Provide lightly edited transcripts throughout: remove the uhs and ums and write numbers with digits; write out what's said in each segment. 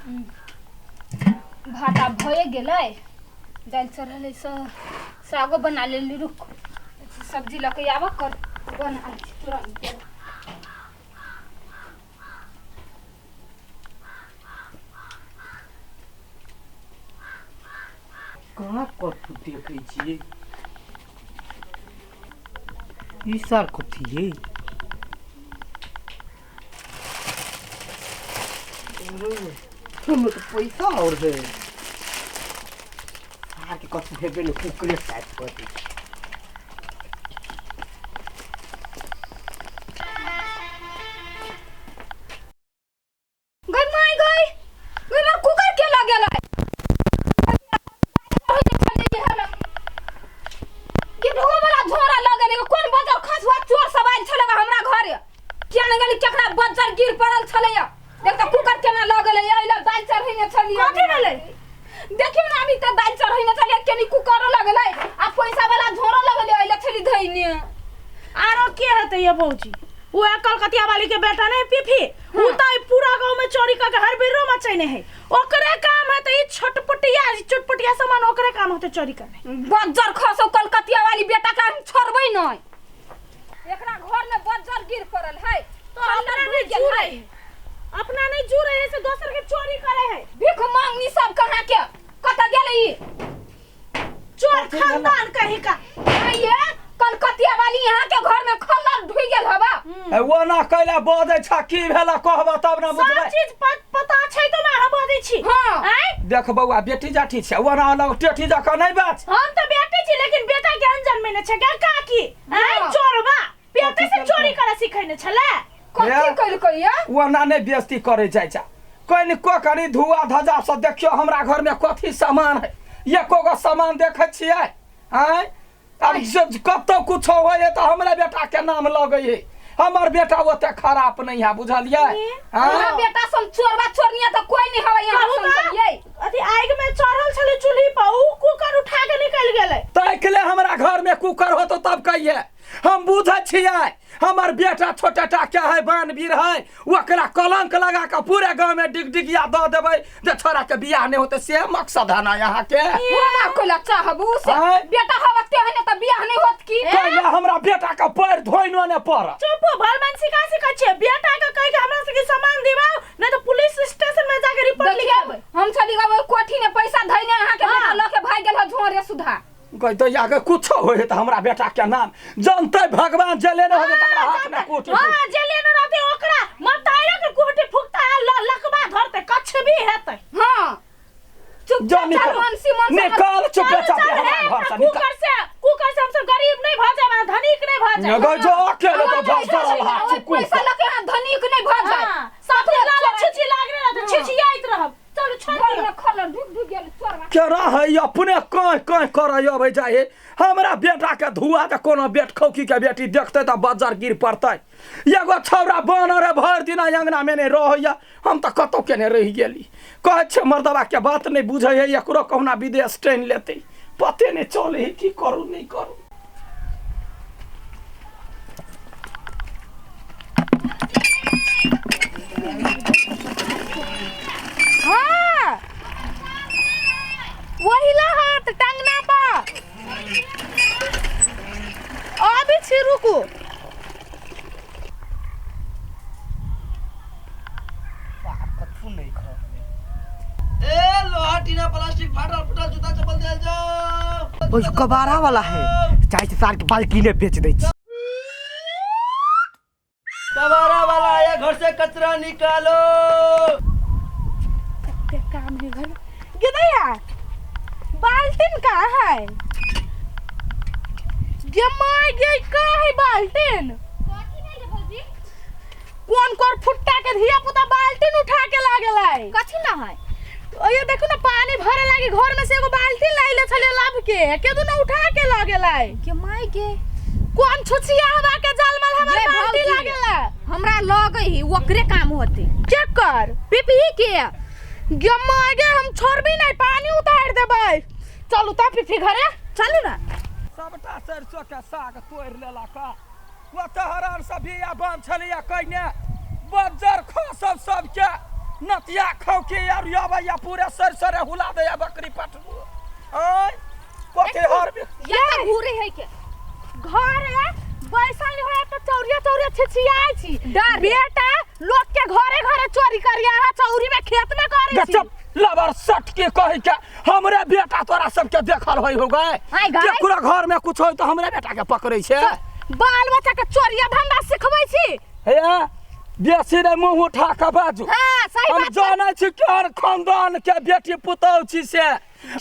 भात आब भए गेलै, दालि चढ़ल है, सागो बना लेली। रुक, सब्जी लऽ के आबऽ कर, बना लै छी तुरन्त। कहाँ कथू देखै छियै? ई सार कथी ये? अरे, तो पैसा और है सार के कथू हेबे ने, कुकरे टाइप कर दै। गई माय गई गई, मोर कुकर के लग गेलै के ढोगो वाला झोरा लग गेलै। कोन बजर खसुआ चोर सब आयल छलै हमरा घरे, किया ने गेली, केकरा बजर गिर पड़ल छलै। देख त कुकर केना लग गेलै। एहि दालि चढ़ेने छलियै। कथी भेलै? देखियौ ने, अभी तऽ दालि चढ़ेने छलियै, केनी कुकरो लगलै आ पैसा वाला झोरो लगलै, एहि छली धैने। आरो के हेतै ये भौजी? उहे कलकतिया वाली के बेटा नहीं पीफी, उ त ई पूरा गांव में चोरी करके हर बिरो मचैने है। ओकरे काम है त ई छोटपुटिया चुटपुटिया सामान ओकरे काम होते चोरी करने। बज्जर खसो कलकतिया वाली बेटा के हम छोड़बै नहीं। एकरा घर में बज्जर गिर पड़ल है। तो अपना नहीं जुड़े है, अपना नहीं जुड़े है से दोसर के चोरी करे है। भीख मांगनी सब कहाँ के कत गेलै ई चोर खानदान कहीं का। ये कलकतिया वाली यहाँ के घर में खल्लर ढुइ गेल हबा। ए, वो ना कैला बजै छ, की भेला कहबा तब ना सब बुझबै। चीज पता छै तो ना हम बजै छी। हाँ। आँय? देख बौआ, बेटी जाठी छै, ओना अलग टेठी जकाँ नहि बाज। हम तो बेटी छी लेकिन बेटा ज्ञान जन्मेने छै गे काकी। आँय? हाँ। चोरबा पेटे से चोरी करे सिखैने छलै। कथी कलकै ये? ओना नहि बेइज्जती करै जाइ छै। कनिको कनि धुआ धजा से देखियौ हमरा घर में कथी सामान है, एको गो सामान देखै छियै? आँय, आब जे कतौ कुछो होइ है तऽ हमरा बेटा के नाम लगै है। हमर बेटा ओते खराब नहीं है, बुझलियै? हमरा आँय? बेटा सन चोरबा चोरनिया तऽ कोई नहीं हवे यहाँ कहू सन तऽ, ये। अथी आगि में चढ़ल छलै चूल्ही पर, उ कुकर उठा के निकलि गेलै। ताकि हमरा घर में कुकर होतो तब कहिए। हम बुझै छियै हमर बेटा छोटा टा क्या है, बानवीर है। ओकरा कलंक लगा के पूरे गांव में डिगडिगिया दऽ देबै जे छोरा के बियाह नहीं होते, से मकसद है ना यहाँ के? हमरा कोइला चाहबू से आँय? बेटा हवा तेहने तऽ बियाह नहीं होत की? पहिले हमरा बेटा के पैर धोइनो ने पड़त। चुप, भल मन सिखा सिखा छियै बेटा के कहि के हमरा सबके सामान दिवाउ, नहीं तो पुलिस स्टेशन में जाके रिपोर्ट देखियौ, लिखाबै। हम छली गो कोठी ने पैसा धैने, अहाँ के बेटा हाँ। लऽ के भागि गेल ह झोरे सुधा। गई तो याके कुछो होए त हमरा बेटा के नाम जानते भगवान जले न होते तकरा हाथ में कोटी। हां, जेले न रहते ओकरा मतायो के कोटी फुकता लकबा धरते, कछ भी हेतै। हां, चुप जा निकल। चल मनसी मन निकल चुप चल, चाप चल, हमरा हे, घर से निकल। कुकर से हमसब गरीब नहीं भ जाए, धनिक नहीं भ जाए। गई जो अकेले तो झर झरल हाथ छी पैसा कुकर। लके अहाँ धनिक नहीं भ जाए। हां, साथ में लाल छिछि लागले रहते, छिछियाइत रहब। चलू छोड़ घर दियौ। में खलर ढुक ढुक गेल चोरवा। केना है अपने कह कह करे अबै जाइ है। हमरा बेटा के धुआ के कोनो बेट खौकी के बेटी देखते तऽ बज्जर गिर पड़तै। एगो छौड़ा बानर है, भरि दिन अंगना में नहि रहैया। हम तऽ कतौ के नहि रहि गेली। कहै छै मर्दबा के बात नहि बुझै है, एकरो कहुना विदेश टानि लेतै। पते नहि चलै है की करू नहि करू। हाँ, वही ला हाथ टांगना पर अभी छी, रुकू। कथू नहीं खा। ए, लोहा टीना प्लास्टिक फाटल फुटल जूता चप्पल देल जाओ। ओइ कबाड़ा वाला है, चाहे से सार के बाल्टी ने बेच दै छी। कबाड़ा वाला आया, घर से कचरा निकालो। कते काम है घर में। गिदैया, बाल्टीन कहाँ है? गे my गे, का है बाल्टीन? कोन कोन फुट्टा के धिया पुता बाल्टीन उठा के लागेलै? कथी ना है? ओये देखू ना, पानी भरे लागी घर में से एगो बाल्टी लाइले छले लाभ के, के दुनो उठा के लगेलै। के माय गे, कोन छुछिया हवा के जाल माल हमर ये बाल्टी भौजी। लागेला। हमरा लगे ही ओकरे काम होते। चेक कर। पिपही के। गे my गे, हम छोड़बी नहीं, पानी उतार देबै। चलू त पिपही घरे। चलू ना। सबटा सरसों के साग तोड़ि लेलक। ओतऽ हरान से बिया बम छलैया कइने, बज्जर खसब सबके। नतिया खौके यार याबैया पूरे सर सरे हुला दैया बकरी पटबू आय कथी हर या त घूरे है के घर है बैसल होय त चौरिया चौरिया छिछियाई छी डर। बेटा लोग के घरे घरे चोरी करिया है चौरी में खेत में करे छी गचप लबर सट के कहि के हमरे बेटा तोरा सबके देखल होई हो गए आय गए। केकरो घर में कुछ होय तो हमरे बेटा के पकड़ै छै बाल बच्चा के चोरिया धंधा सिखबै छी हे बेसी रे मुंह उठा के बाजू हां सही हम बात जानै छी केहन खानदान के बेटी पुतहु छी से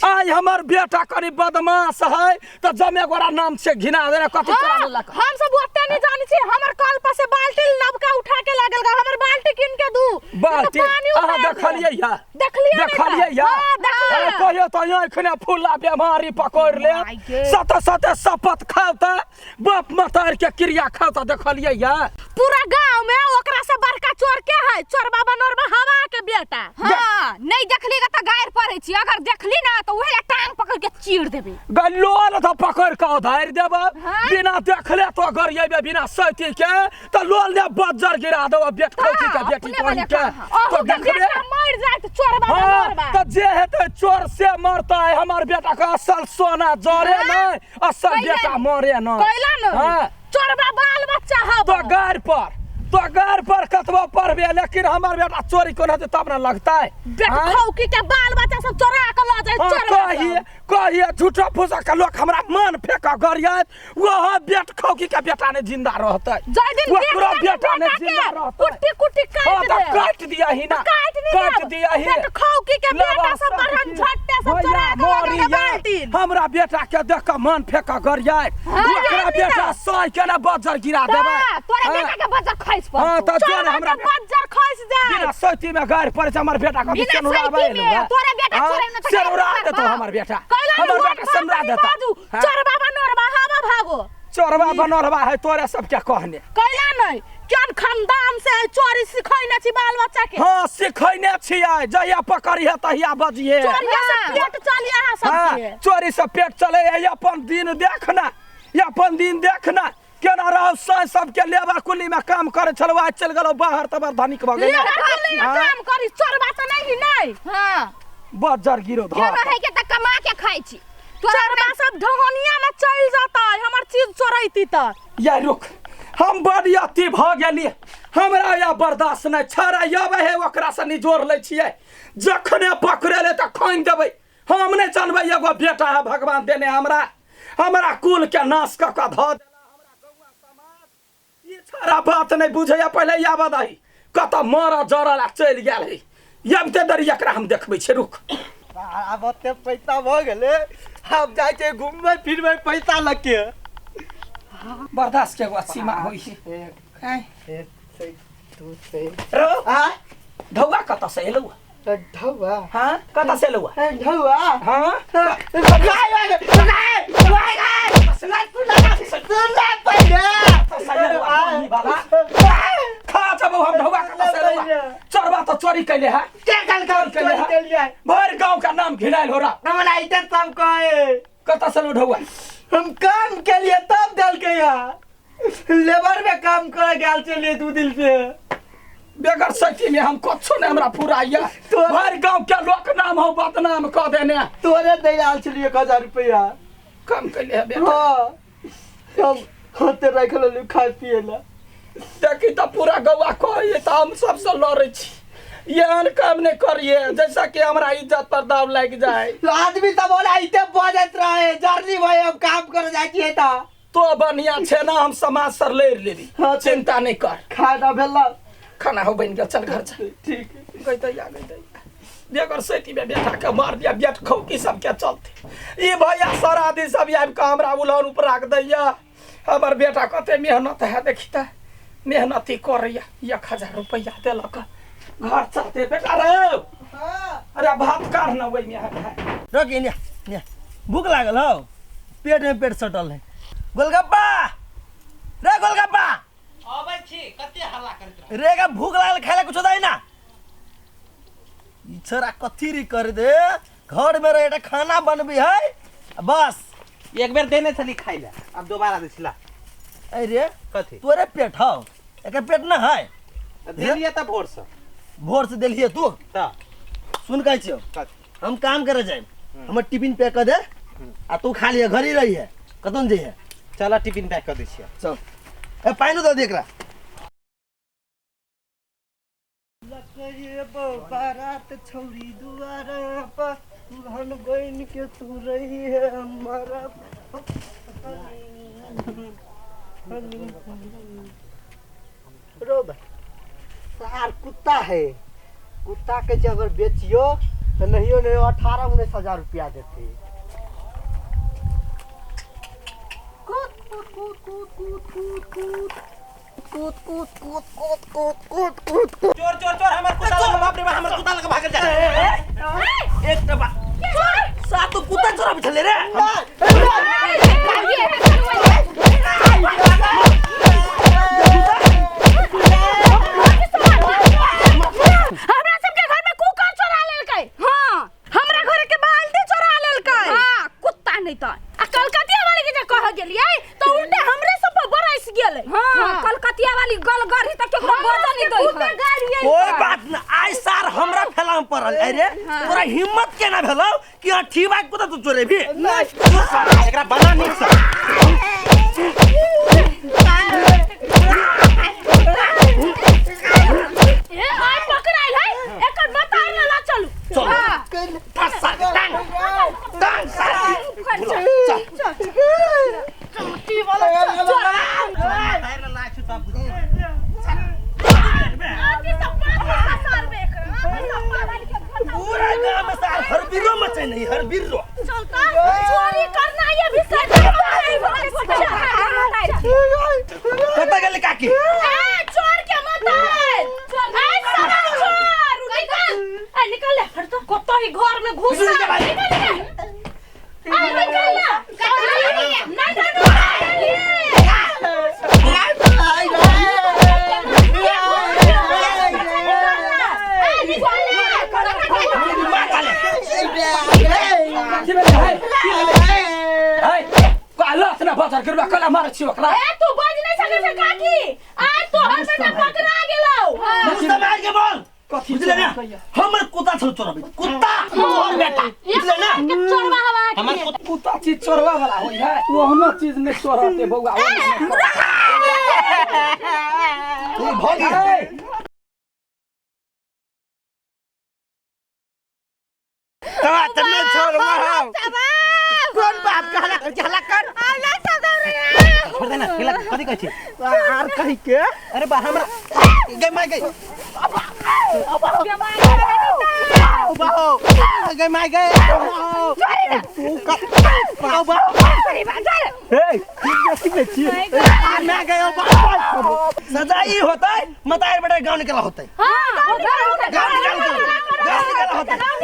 आइ हमर बेटा कनि बदमाश है तऽ जमे गोरा नाम से घिना देने कथी चोरा हाँ, लेलक हम सब ओते नहीं जानी छी हमर कल पर से बाल्टी नबका उठा के लागल गा हमर बाल्टी किन के दू बाल्टी नहीं तो पानी अहाँ उतार देखलियै दे। या देखलियै नहीं देखलियै तऽ। या हाँ, देखलियै। अरे कहियो तऽ एखने फूला बेमारी पकड़ि my लेत गे। सते सते शपथ खाउ तऽ बाप मतार के क्रिया खाउ तऽ देखलियै या पूरा गांव में ओकरा से बड़का चोर के है चोरबा बनोरबा हवा के बेटा हां नहीं देखली त गायर पड़ै छी अगर देखली ना त उहे टांग पकड़ के चीर देबे गलोल तऽ पकड़ के उधारि देब हाँ? बिना देखले तो गरियेबे बिना सैती के तऽ लोल ने बज्जर गिरा देब बेट खौकी के हाँ, बेटी अपने बहिन वाले के काम। तो अहू के देखबे बेटा मर जात चोरबा हाँ, बनोरबा तऽ जे हेतै चोर से मरतै हमर बेटा के असल सोना जरे हाँ? नहि असल कैला बेटा मरे नहि कैला न हाँ, चोरबा बाल बच्चा हब तो गाड़ पर तो गाड़ पर कतबो पढ़बे लेकिन हमर बेटा चोरी कोन हेतै तब ने लगतै बेट आँय? खौकी के बाल बच्चा सब चोरा के ल जाय हाँ, चोरबा कहिए सब। कहिए झूठो फूसा के लोग हमरा मन फेंक गरियत वह बेट खौकी के बेटा ने जिंदा रहतै जाय दिन ओकरो देख लेबै बेटा ने बेटा के, जिंदा रहतै कुट्टी कुट्टी हाँ, काट तऽ दे काट दिया ही ना काट नहीं काट देब। दिया ही बेट खौकी के बेटा सब लबा बरहन झट्टे सब भैया, चोरा के ल मरी गेल जाय। बाल्टीन हमरा बेटा के देख के मन फेंक गरियत ओकरा जाय बेटा ना। सही के ना बज्जर गिरा देबै ता, तोरा हाँ, बेटा के बज्जर खैस हाँ पड़तौ तऽ जोर चोरबा हमरा के बज्जर खस जाय बिना सैती में गारि पड़ै छै हमर बेटा के बिना सेनुरा सैती आबै में, तोरा बेटा चोरै में तऽ सेनुरा गारि देतौ पड़बौ। हमर बेटा कैला हमर बेटा सेनुरा देतौ बाजू हाँ। चोरबा बनोरबा हवा भागो चोरबा बनोरबा है तोरे सबके कहने कैला नहीं केहन खानदान से है चोरी सिखैने छी बाल बच्चा के हाँ सिखैने छियै जहिया पकड़िहे तहिया बजिहे चोरिया से हाँ। पेट चलिया अहाँ हाँ सबके चोरी से पेट चले है अपन दिन देखना अपन दिन देखना केना रहो सै सबके लेबर कुली में काम करे छलौ आज चल गेलौ बाहर तऽ बड़ धनिक भऽ गेलै लेबर कुली में हाँ। काम करी चोरबा तऽ नहीं नहीं हां बज्जर गिरो के धर रहे के त कमा के खाइ छी तोरा चोरबा सब ढोंगनिया में चल जाता है हमर चीज चोरैती तऽ या रुक हम बड़ी अति भऽ गेली हमरा या बर्दाश्त नहि छड़ा अबै है ओकरासँ निजोड़ लै छियै जखने पकड़ेलै तऽ खोनि देबै हम नहि जानबै एगो बेटा है भगवान देने हमरा हमरा कुल के नाश कऽ कऽ धऽ देला हमरा गौआ समाज ई छड़ा बात नहि बुझैया पहिले आबऽ दही कतऽ मरऽ जरऽ ला चलि गेल है अबिते देरी एकरा हम देखबै छियै रुक आब ओते पैसा भऽ गेलै आब जाइ छै घुमबै फिरबै पैसा लऽ के बर्दाश्त के एगो सीमा होइ छै एक एक छै दू छै रौ आ ढौआ कतऽ से एलौ ढौआ हाँ कतऽ से एलौ ढौआ हाँ खा जब हम ढौआ कतऽ से एलौ चोरबा तऽ चोरी कैले है चोरी कैले है भरि गाँव का नाम घिनायल हो रहा हमरा इधर सब कहे कतऽ से एलौ ढौआ हम काम के लिए तब देलकै है लेबर में काम करे गेल छलियै 2 दिन से बेगर सच्ची में हम कुछो नहीं हमरा फुराइया भरि गांव के लोक नाम हो बदनाम क देने तोरे दै आयल छलियै 1000 रुपया कम कैले है बेटा हाँ हम होते राखि लेलियै खाय पिए ला देखी तऽ पूरा गौआ कहैए तऽ हम सबसे लड़ै छी एहन काम नहीं करिए जैसा कि हमरा इज्जत पर दाव लागि जाए आदमी सब बोला इते बजैत रहे जर्नी भाई हम काम करे जाइ छियै तऽ तो बढ़िया छे ना हम समाज से लड़ लेली हाँ, चिंता नहीं कर खाना भेला खाना हो बन गेल चल घर चल ठीक गई दैया गई दैया बेगर सैती में बेटा के मार दिया बेट खौकी सबके चलते ई भैया सारा दिन सब आबि कऽ हमरा उलहन ऊपर राख दैया हमर बेटा कते मेहनत है देखी तऽ मेहनती करैया 1000 रुपैआ देलक घर चलते बेटा रे अरे भात काढ़ न ओहिमे है रोक ने ने भूख लागल हौ पेट में पेट सटल है गोलगप्पा रे गोलगप्पा अबै छी कते हल्ला करैत रे का भूख लागल खाए ला कुछो दै ना ई छोरा कथी री कर दे घर में रह एउटा खाना बनबी है बस रह एक बेर देने छली खाइ ला आब दोबारा दै छी ला अरे कथी तोरे पेट हौ एकर पेट ना है देलियै तऽ भोरसँ भोर से देलिए तू तऽ सुन कहै छियौ हम काम करे जाए हमर टिफिन पैक कर दे आ तू खा लिहे घरे रही है कतौ ने जइहे चल टिफिन पैक कऽ दै छियै चल ए पानिओ दऽ दे एकरा बारात छौरी दुआरा पर दुल्हन बन के तू रही है हमारा रो भाई सार कुत्ता है कुत्ता के जे अगर बेचियो तो नहीं नहीं 18-19 हजार रुपया देते। कूद कूद कूद कूद कूद कूद कूद कूद कूद कूद कूद कूद कूद कूद कूद चोर चोर चोर हमर कुत्ता लग बाप रे बाप हमर कुत्ता लग भागल जा एक टबा सात तो कुत्ता चोरा बिछले रे। हमरा सबके घर में कुकर चोरा लेलकै। हां हमरा घर के बाल्टी चोरा लेलकै। हां कुत्ता नहीं त आ कलकतिया वाली के जे कह गेलियै तो उल्टे हमरे सब पर बरस गेलै। हां कलकतिया वाली गलगढ़ी त केकरो बजल नहीं दै है। कोई बात न आइ सार हमरा फैलाम पड़ल। अरे तोरा हिम्मत केना भेलौ कि अठीबा कुत्ता तू चोरेबी? एकरा बना नीक से। ए आइ पकड़ाइल है एकर बताइ न ला चलू। चल टांग सार टांग टांग सार चल चमटी वाला चल आदि सब पाँच सार में एकरा आदि सब पाँच पूरा गांव में सार हर बिरो मचे नहीं हर बिरो चलता चोरी करना ये भी सर कत गेल काकी? ए चोर के मत आए ए साला चोर निकल ए निकल ले हट तो कत ही घर में घुस निकल जा भाई। निकल निकल ए निकल ना नहीं नहीं की भेलै है की भेलै है कहलत ना बजर गिरबा कला मारै छी ओकरा। ए तू बाज नहीं सकै छै काकी आज तोहर बेटा पकड़ा गेलौ। मुंह मार के बोल कथी बुझले ना हमर कुत्ता छौ चोरबे कुत्ता तोहर बेटा बुझले ना के चोरवा हवा हमर कुत्ता चीज चोरवा वाला होई है ओहनो चीज नहीं चोरते बौआ। तू भगी तोरा त नहीं छोड़बो हम। कोन बात कहला हल्ला कर छोड़ दे ना खेला कथी कहै छी आर कहि के। अरे बा हमरा गई माय गई बा हो गई माय गई तू का बा ए की बेची छी आर ना गयो बा सजा ई होतै मतार बेटा गांव निकला होतै हां गांव निकाल गांव निकाला होतै।